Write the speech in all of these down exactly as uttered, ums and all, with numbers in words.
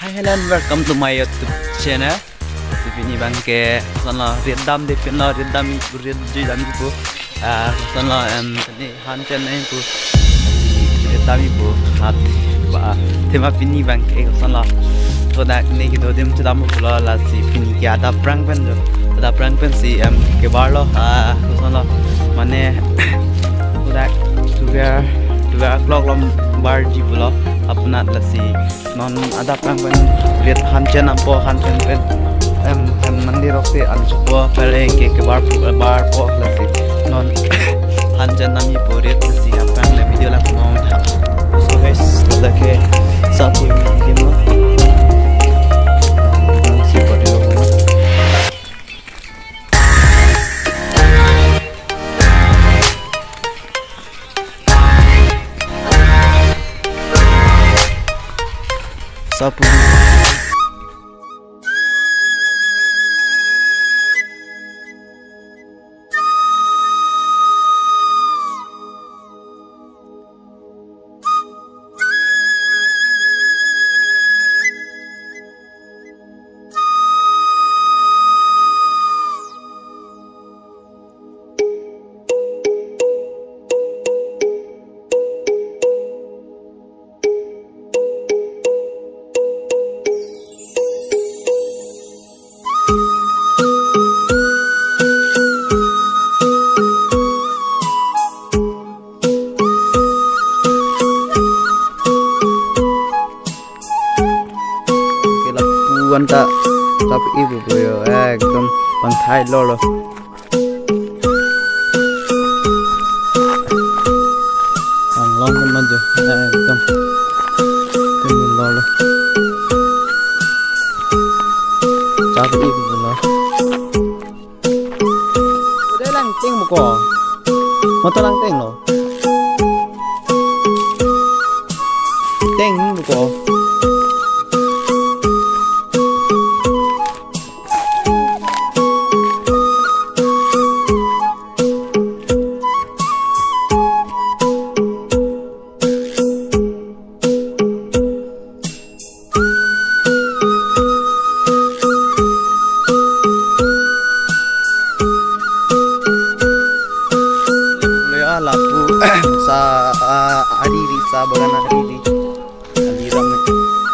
Hi, hello and welcome to my YouTube channel. Si pini abang ke kosonlo, rit damde pinlo, rit dam, rit jui dam pu. Ah, kosonlo, em, ni han chen nai pu. Rit dam pu. Hat ba. Athema pini abang ke kosonlo, kodak ne kedo adim chedam pulo, lasi pini ke adap aphrang pen jo. Adap aphrang pensi, em, kebarlo, ah, kosonlo. Mane, kodak tuver, tuver o'clock along barji pulo. Apuna lasi non adap aphrang pen rit han chen dampo, han chen pen, em, em, nangli roksi an supo, pele ke kebar pu, barpo lasi. Non han chen damji pu rit, lasi aphrang le video lang pon tha. So guys, lake sapu mi game lo. Nang si pari lo. Sapu. Ke lapu-an ta, lapu-i pu pu yo, ekdom pangthai lolo. Panglong pon ma jo, ekdom. Kami lolo. Lapu-i pu pu lo. Udah lang ting buko. Motor lang ting lo. Ting buko. Boleh ah, lapu sa, ah, ariri, sa bagan ariri. Aliram ni.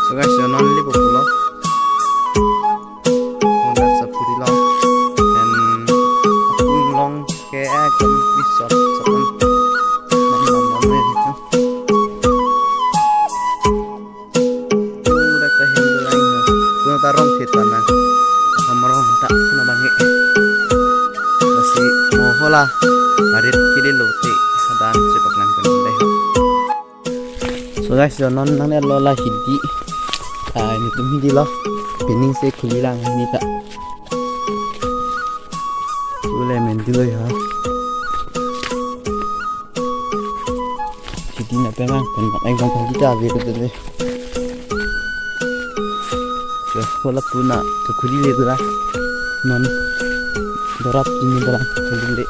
So guys, yo non lipo pulo. Honda sapuri lo. And apung long ke ekdom pisop sapun. Nam nam nam ni. Pura ta hem do lang ha. Pura ta rong thit ta na. Ham rong ta puna bang he. Lasi mo hola. Arit kiri lo te. Hadan chepak lang pen dei. So guys, yo non nang ne lo la hidi. Ah, netum hidi lo. Pining si khuli lang hini ta. Chule men di lo ya. Hidi na pe mang pen bang ekdom pagi ta ave ko te. Yo, ko lapu na, to khuli le dura. Non dorap ini dura, khuli le.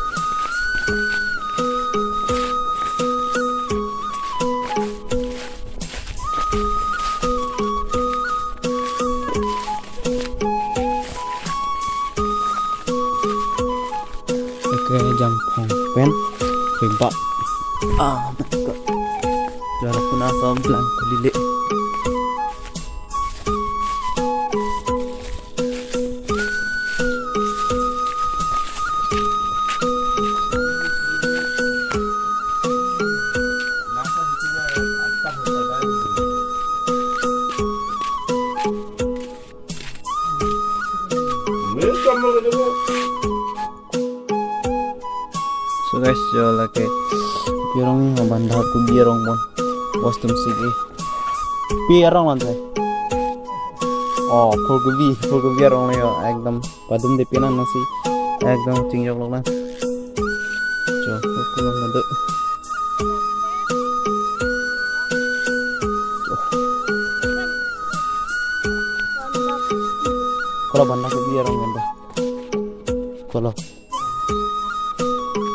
Oke, jangphong pen, bebak. Ah, betul. Jarak pun asal bilang khuli le. So guys, yo lake kopi arong, bandha kopi arong pon. Bos atum si ke. Pi arong lan sai. Oh, phulkobi, phulkobi arong yo, ekdom padum de pinang nasi. Ekdom chingjok lok lang. Cho, phulkobi arong do. Cho. Kalau bandha kopi arong kan. Kalau.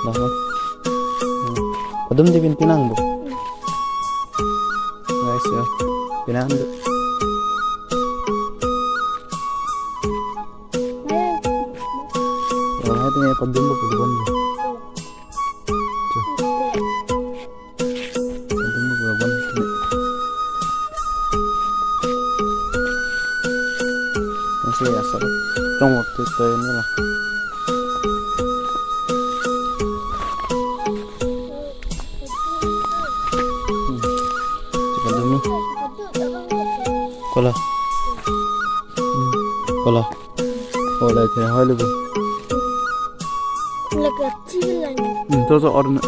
Lah, ha? Hmm. Padum de pin pinang bu. Guys, ya. Pinang bu. Wala hai tu ne padum ba pulbon je. Cho. Padum ba pulbon. Masih asal. Chong waktu tu ini lah. Hmm. Cepat dulu. Kola. Hmm. Kola. Kola ke hal itu. Lagi kecil lagi. Hmm, so so orna.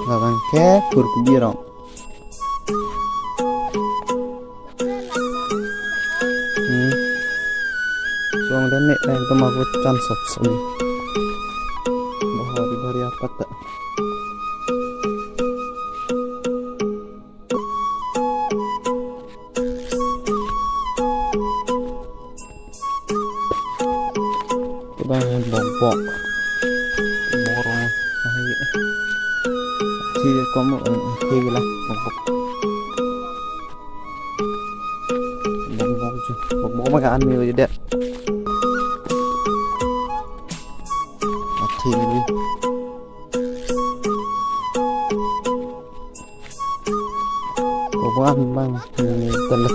Labang ke kurkubi rong. Hmm. Song dan nek lain tu maku chan sop seni. Bahari bahari apa tak? Kedang bokbok. Borong. Ahi. Thi komo, eh, thi gila bokbok. Bokbok ju. Bokbok ma ka an me waje det. Athi ni. Bokbok an bang ni telek.